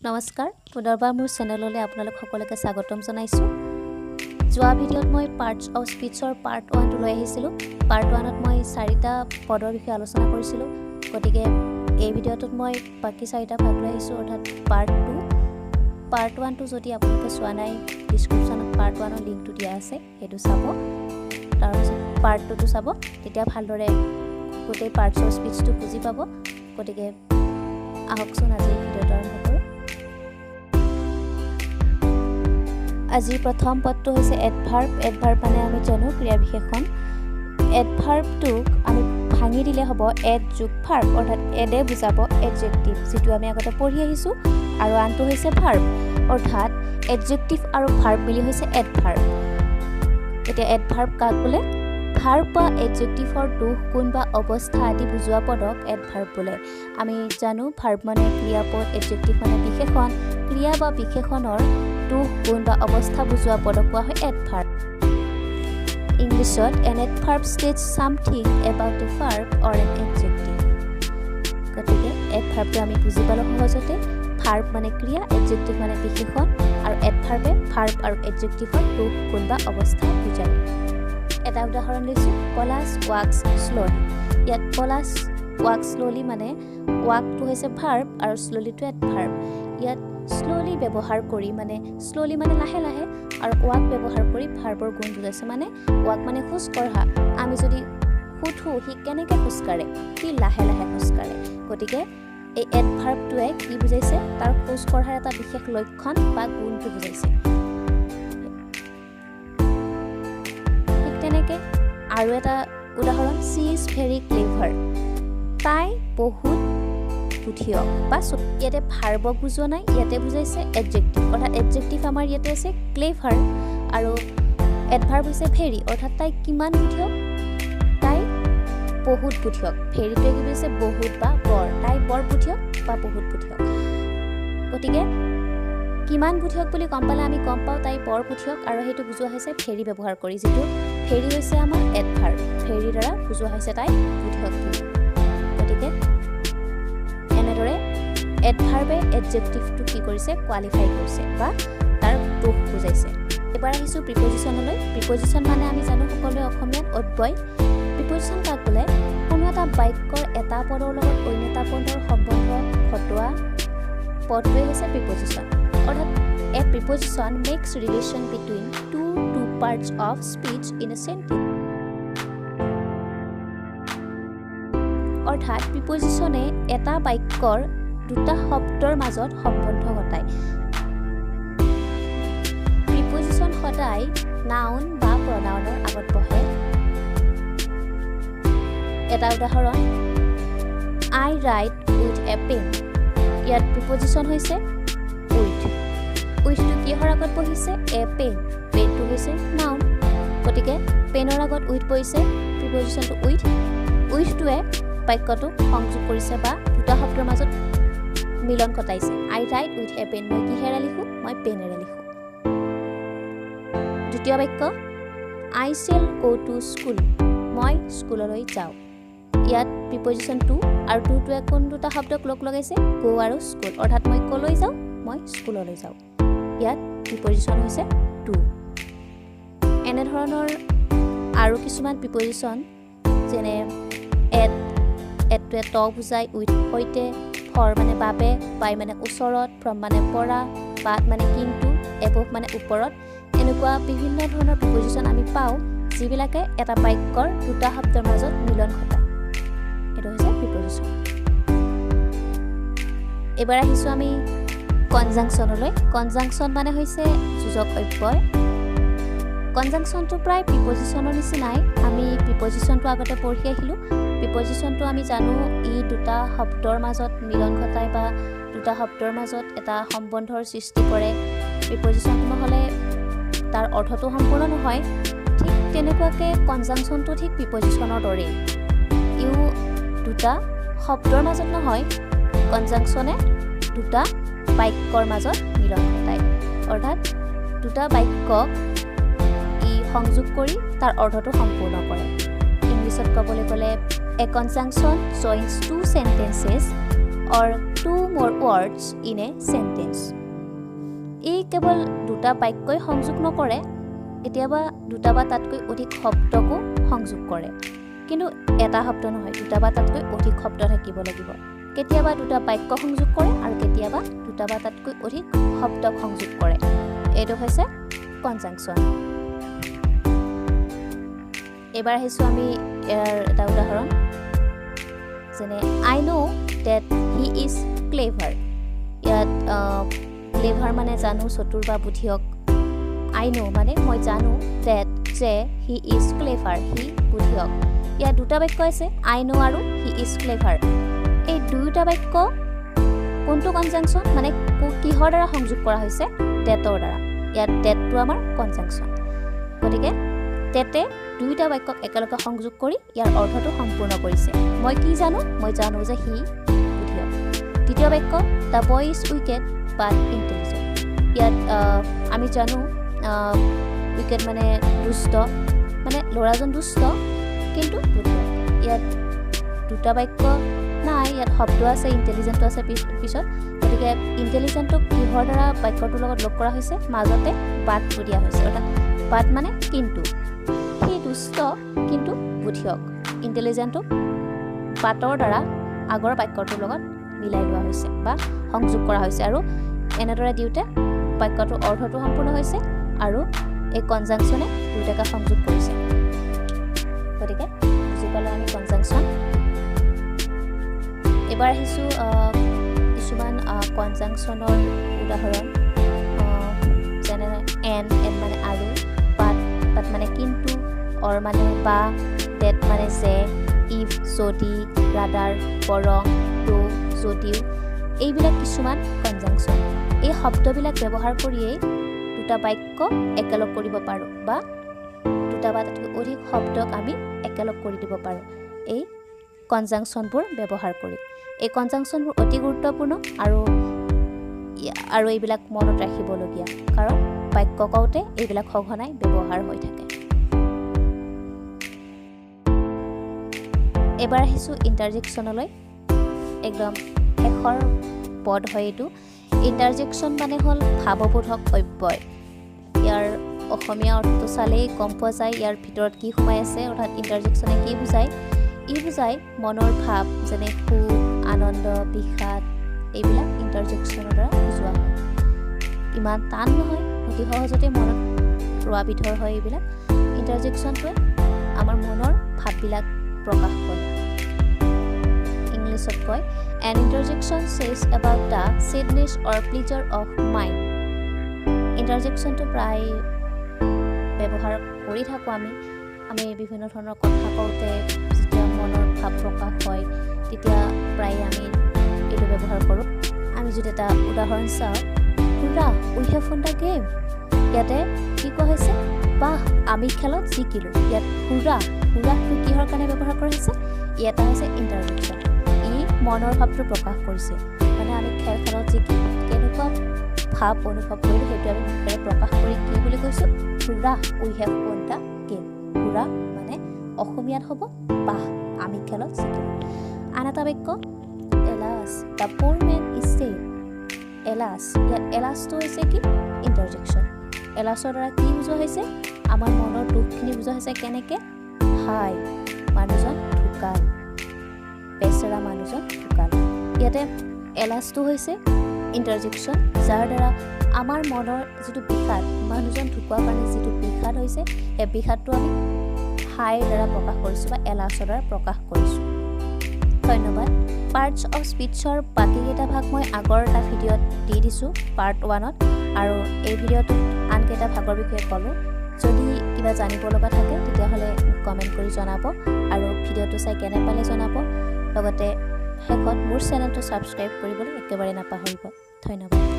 নমস্কাৰ, পুনৰবাৰ মোৰ চেনেললৈ আপোনালোক সকলোকে স্বাগতম জনাইছোঁ। যোৱা ভিডিঅ'ত মই পাৰ্টছ অফ স্পীচৰ পাৰ্ট 1টো লৈ আহিছিলোঁ। পাৰ্ট 1ত মই চাৰিটা পদৰ বিষয়ে আলোচনা কৰিছিলোঁ, গতিকে এই ভিডিঅ'টোত মই বাকী চাৰিটা ভাগ লৈ আহিছোঁ, অৰ্থাৎ পাৰ্ট 2। পাৰ্ট 1টো যদি আপোনালোকে চোৱা নাই, ডিছক্ৰিপশ্যনত পাৰ্ট 1ৰ লিংকটো দিয়া আছে, সেইটো চাব। তাৰপিছত পাৰ্ট 2টো চাব, তেতিয়া ভালদৰে গোটেই পাৰ্টছ অফ স্পীচটো বুজি পাব। গতিকে আহকচোন আজি ভিডিঅ'টো আৰম্ভ কৰোঁ। আজিৰ প্ৰথম পদটো হৈছে এডভাৰ্ব। এডভাৰ্ব মানে আমি জানো ক্ৰিয়া বিশেষণ। এডভাৰ্বটোক আমি ভাঙি দিলে হ'ব এড যোগ ভাৰ্ব, অৰ্থাৎ এডে বুজাব এডজেক্টিভ, যিটো আমি আগতে পঢ়ি আহিছোঁ, আৰু আনটো হৈছে ভাৰ্ব, অৰ্থাৎ এডজেক্টিভ আৰু ভাৰ্ব মিলি হৈছে এডভাৰ্ব। এতিয়া এডভাৰ্ব কাক বোলে? ভাৰ্ব বা এডজেক্টিভৰ দোষ, গুণ বা অৱস্থা আদি বুজোৱা পদক এডভাৰ্ব বোলে। আমি জানো ভাৰ্ব মানে ক্ৰিয়াপদ, এডজেক্টিভ মানে বিশেষণ। ক্ৰিয়া বা বিশেষণৰ দোষ, গুণ বা অৱস্থা বুজোৱা পদক কোৱা হয় এডভাৰ্ব। ইংলিছত an adverb states something about a verb or an adjective. গতিকে এডভাৰ্বটো আমি বুজি পালোঁ সহজতে। ভাৰ্ব মানে ক্ৰিয়া, এডজেক্টিভ মানে বিশেষণ, আৰু এডভাৰ্বে ভাৰ্ব আৰু এডজেক্টিভৰ দোষ, গুণ বা অৱস্থা বুজায়। এটা উদাহৰণ লৈছোঁ, Palash walks slowly. ইয়াত পলাশ ৱাক শ্ল'লি মানে ৱাকটো হৈছে ভাৰ্ব আৰু শ্ল'লিটো এডভাৰ্ব। ইয়াত শ্ল'লি ব্যৱহাৰ কৰি, মানে শ্ল'লি মানে লাহে লাহে, আৰু ৱাক ব্যৱহাৰ কৰি ভাৰ্বৰ গুণ বুজাইছে। মানে ৱাক মানে খোজ কঢ়া। আমি যদি সোধোঁ সি কেনেকৈ খোজকাঢ়ে, সি লাহে লাহে খোজকাঢ়ে। গতিকে এই এডভাৰ্বটোৱে কি বুজাইছে? তাৰ খোজ কঢ়াৰ এটা বিশেষ লক্ষণ বা গুণটো বুজাইছে। ঠিক তেনেকৈ আৰু এটা উদাহৰণ, she is very clever. তাই বহুত বুদ্ধিয়ক বা ইয়াতে ভাৰ্বক বুজোৱা নাই, ইয়াতে বুজাইছে এডজেক্টিভ, অৰ্থাৎ এডজেক্টিভ আমাৰ ইয়াতে আছে ক্লেভাৰ, আৰু এডভাৰ্ব হৈছে ভেৰি, অৰ্থাৎ তাই কিমান বুদ্ধিয়ক? তাই বহুত বুদ্ধিয়ক। ভেৰিটোৱে কি বুজাইছে? বহুত বা বৰ। তাই বৰ বুদ্ধিয়ক বা বহুত বুদ্ধিয়ক। গতিকে কিমান বুদ্ধিয়ক বুলি গম পালে আমি গম পাওঁ তাই বৰ বুদ্ধিয়ক, আৰু সেইটো বুজোৱা হৈছে ভেৰি ব্যৱহাৰ কৰি, যিটো ভেৰি হৈছে আমাৰ এডভাৰ্ব। ভেৰিৰ দ্বাৰা বুজোৱা হৈছে তাই বুদ্ধিয়ক বুলি। গতিকে এনেদৰে এডভাৰ্বে এডজেক্টিভটো কি কৰিছে? কোৱালিফাই কৰিছে বা তাৰ দোষ বুজাইছে। এবাৰ আহিছোঁ প্ৰিপজিশ্যনলৈ। প্ৰিপজিশ্যন মানে আমি জানো সকলোৱে অসমীয়াত অব্যয়। প্ৰিপজিশ্যন কাক বোলে? কোনো এটা বাক্যৰ এটা পদৰ লগত অন্য এটা পদৰ সম্বন্ধ ঘটোৱা পদটোৱে হৈছে প্ৰিপজিশ্যন। অৰ্থাৎ a preposition makes relation between two parts of speech in a sentence. অৰ্থাৎ প্ৰিপজিশ্যনে এটা বাক্যৰ দুটা শব্দৰ মাজত সম্বন্ধ ঘটায়। প্ৰিপজিশ্যন সদায় নাউন বা প্ৰনাউনৰ আগত বহে। এটা উদাহৰণ, I write with a pen. ইয়াত প্ৰিপজিশ্যন হৈছে উইথ। উইথটো কিহৰ আগত বহিছে? A pen. পেনটো হৈছে নাউন, গতিকে পেনৰ আগত উইথ বহিছে, প্ৰিপজিশ্যনটো উইথ। উইথটোৱে বাক্যটোক সংযোগ কৰিছে বা দুটা শব্দৰ মাজত মিলন ঘটাইছে। I write with a pen. মই কিহেৰে লিখোঁ? মই পেনেৰে লিখোঁ। দ্বিতীয় বাক্য, I shall go to school. মই স্কুললৈ যাওঁ। ইয়াত প্ৰিপজিশ্যন টু, আৰু টুটোৱে কোন দুটা শব্দক লগ লগাইছে? গ' আৰু স্কুল। অৰ্থাৎ মই ক'লৈ যাওঁ? মই স্কুললৈ যাওঁ। ইয়াত প্ৰিপজিশ্যন হৈছে টু। এনেধৰণৰ আৰু কিছুমান প্ৰিপজিশ্যন, যেনে এট, এটটোৱে ত বুজায়, উইথ সৈতে, ফৰ মানে বাবে, বাই মানে ওচৰত, ফ্ৰম মানে পৰা, বাট মানে কিন্তু, এবভ মানে ওপৰত, এনেকুৱা বিভিন্ন ধৰণৰ প্ৰিপজিশ্যন আমি পাওঁ, যিবিলাকে এটা বাক্যৰ দুটা শব্দৰ মাজত মিলন ঘটায়। এইটো হৈছে প্ৰিপজিশ্যন। এইবাৰ আহিছোঁ আমি কনজাংচনলৈ। কনজাংচন মানে হৈছে যোজক অব্যয়। কনজাংচনটো প্ৰায় প্ৰিপজিশ্যনৰ নিচিনাই। আমি প্ৰিপজিশ্যনটো আগতে পঢ়ি আহিলোঁ। প্ৰিপজিশ্যনটো আমি জানো ই দুটা শব্দৰ মাজত মিলন ঘটায় বা দুটা শব্দৰ মাজত এটা সম্বন্ধৰ সৃষ্টি কৰে। প্ৰিপজিশ্যনটো নহ'লে তাৰ অৰ্থটো সম্পূৰ্ণ নহয়। ঠিক তেনেকুৱাকৈ কনজাংচনটো ঠিক প্ৰিপজিশ্যনৰ দৰেই, ইও দুটা শব্দৰ মাজত নহয়, কনজাংচনে দুটা বাক্যৰ মাজত মিলন ঘটায়, অৰ্থাৎ দুটা বাক্যক ই সংযোগ কৰি তাৰ অৰ্থটো সম্পূৰ্ণ কৰে। ইংলিছত ক'বলৈ গ'লে a conjunction joins two sentences or two more words in a sentence. ই কেৱল দুটা বাক্যই সংযোগ নকৰে, কেতিয়াবা দুটা বা তাতকৈ অধিক শব্দকো সংযোগ কৰে। কিন্তু এটা শব্দ নহয়, দুটা বা তাতকৈ অধিক শব্দ থাকিব লাগিব। কেতিয়াবা দুটা বাক্য সংযোগ কৰে আৰু কেতিয়াবা দুটা বা তাতকৈ অধিক শব্দক সংযোগ কৰে। এইটো হৈছে কনজাংচন। এইবাৰ আহিছোঁ আমি ইয়াৰ এটা উদাহৰণ, যেনে I know that he is clever. ইয়াত ক্লেভাৰ মানে জানো, চতুৰ বা বুদ্ধিয়ক। আই ন' মানে মই জানো, ডেট যে, he is clever, সি বুদ্ধিয়ক। ইয়াত দুটা বাক্য আছে, আই ন' আৰু he is clever. এই দুয়োটা বাক্য কোনটো কনজাংচন, মানে কিহৰ দ্বাৰা সংযোগ কৰা হৈছে? ডেটৰ দ্বাৰা। ইয়াত ডেটটো আমাৰ কনজাংচন। গতিকে ডেটে দুয়োটা বাক্যক একেলগে সংযোগ কৰি ইয়াৰ অৰ্থটো সম্পূৰ্ণ কৰিছে। মই কি জানো? মই জানো যে সি বুদ্ধিয়ক। দ্বিতীয় বাক্য, the boy is wicked but intelligent. ইয়াত আমি জানো উইকেড মানে দুষ্ট, মানে ল'ৰাজন দুষ্ট কিন্তু বুদ্ধিয়ক। ইয়াত দুটা বাক্য নাই, ইয়াত শব্দ আছে, ইণ্টেলিজেণ্টটো আছে পিছত। গতিকে ইণ্টেলিজেণ্টটোক কিহৰ দ্বাৰা বাক্যটোৰ লগত লগ কৰা হৈছে? মাজতে বাটটো দিয়া হৈছে, অৰ্থাৎ বাট মানে কিন্তু। সি দুষ্ট কিন্তু বুদ্ধিয়ক। ইণ্টেলিজেণ্টটোক বাটৰ দ্বাৰা আগৰ বাক্যটোৰ লগত মিলাই লোৱা হৈছে বা সংযোগ কৰা হৈছে আৰু এনেদৰে দিওঁতে বাক্যটোৰ অৰ্থটো সম্পূৰ্ণ হৈছে আৰু এই কনজাংচনে দুয়োটাকে সংযোগ কৰিছে। গতিকে বুজি পালোঁ আমি কনজাংচন। এইবাৰ আহিছোঁ কিছুমান কনজাংচনৰ উদাহৰণ, যেনে এণ্ড, এণ্ড মানে আৰু, বাট, বাট মানে কিন্তু, অৰ মানে বা, ডেট মানে যে, if যদি, ৰাদাৰ বৰং, দ' যদিও। এইবিলাক কিছুমান কনজাংচন। এই শব্দবিলাক ব্যৱহাৰ কৰিয়েই দুটা বাক্য একেলগ কৰিব পাৰোঁ বা দুটা বা তাতকৈ অধিক শব্দক আমি একেলগ কৰি দিব পাৰোঁ এই কনজাংচনবোৰ ব্যৱহাৰ কৰি। এই কনজাংচনবোৰ অতি গুৰুত্বপূৰ্ণ আৰু এইবিলাক মনত ৰাখিবলগীয়া, কাৰণ বাক্য কওঁতে এইবিলাক সঘনাই ব্যৱহাৰ হৈ থাকে। এবাৰ আহিছোঁ ইণ্টাৰজেকশ্যনলৈ। একদম শেষৰ পদ হয় এইটো। ইণ্টাৰজেকশ্যন মানে হ'ল ভাৱবোধক অব্যয়। ইয়াৰ অসমীয়া অৰ্থটো চালেই গম পোৱা যায় ইয়াৰ ভিতৰত কি সোমাই আছে, অৰ্থাৎ ইণ্টাৰজেকশ্যনে কি বুজায়। ই বুজায় মনৰ ভাৱ, যেনে সুখ, আনন্দ, বিষাদ, এইবিলাক ইণ্টাৰজেকশ্যনৰ দ্বাৰা বুজোৱা হয়। ইমান টান নহয়, অতি সহজতে মনত ৰোৱা বিধৰ হয় এইবিলাক। ইণ্টাৰজেকশ্যনটোৱে আমাৰ মনৰ ভাৱবিলাক প্ৰকাশ কৰে। ইংলিছত কয়, an interjection says about the sadness or pleasure of mind. ইণ্টাৰজেকশ্যনটো প্ৰায় ব্যৱহাৰ কৰি থাকোঁ আমি। আমি বিভিন্ন ধৰণৰ কথা কওঁতে যেতিয়া মনৰ ভাৱ প্ৰকাশ হয়, তেতিয়া প্ৰায়ে আমি এইটো ব্যৱহাৰ কৰোঁ। আমি যদি এটা উদাহৰণ চাওঁ, hurrah, we have won the game. ইয়াতে কি কোৱা হৈছে? বাহ, আমি খেলত জিকিলোঁ। ইয়াত হুৰা, হুৰাটো কিহৰ কাৰণে ব্যৱহাৰ কৰা হৈছে? ই এটা হৈছে ইণ্টাৰজেকশ্যন। ই মনৰ ভাৱটো প্ৰকাশ কৰিছে, মানে আমি খেলখনত জিকি কেনেকুৱা ভাৱ অনুভৱ কৰিলোঁ সেইটো আমি মুখেৰে প্ৰকাশ কৰি কি বুলি কৈছোঁ? Hurrah, we have won the game. Hurrah মানে অসমীয়াত হ'ব বাহ, আমি খেলত জিকিলোঁ। আন এটা বাক্য, alas, the poor man is dead. Alas, ইয়াত এলাছটো হৈছে কি? ইণ্টাৰজেকশ্যন। এলাছৰ দ্বাৰা কি বুজোৱা হৈছে? আমাৰ মনৰ দুখখিনি বুজোৱা হৈছে। কেনেকৈ? হায়, মানুহজন ঢুকাল, বেচেৰা মানুহজন ঢুকাল। ইয়াতে এলাছটো হৈছে ইণ্টাৰজেকশ্যন, যাৰ দ্বাৰা আমাৰ মনৰ যিটো বিষাদ, মানুহজন ঢুকোৱাৰ কাৰণে যিটো বিষাদ হৈছে, সেই বিষাদটো আমি হাইৰ দ্বাৰা প্ৰকাশ কৰিছোঁ বা এলাছৰ দ্বাৰা প্ৰকাশ কৰিছোঁ। ধন্যবাদ। পাৰ্টছ অফ স্পীচৰ বাকীকেইটা ভাগ মই আগৰ এটা ভিডিঅ'ত দি দিছোঁ, পাৰ্ট ওৱানত, আৰু এই ভিডিঅ'টোত আনকেইটা ভাগৰ বিষয়ে ক'লোঁ। যদি কিবা জানিব লগা থাকে তেতিয়াহ'লে মোক কমেণ্ট কৰি জনাব আৰু ভিডিঅ'টো চাই কেনে পালে জনাব। লগতে শেষত মোৰ চেনেলটো ছাবস্ক্ৰাইব কৰিবলৈ একেবাৰে নাপাহৰিব। ধন্যবাদ।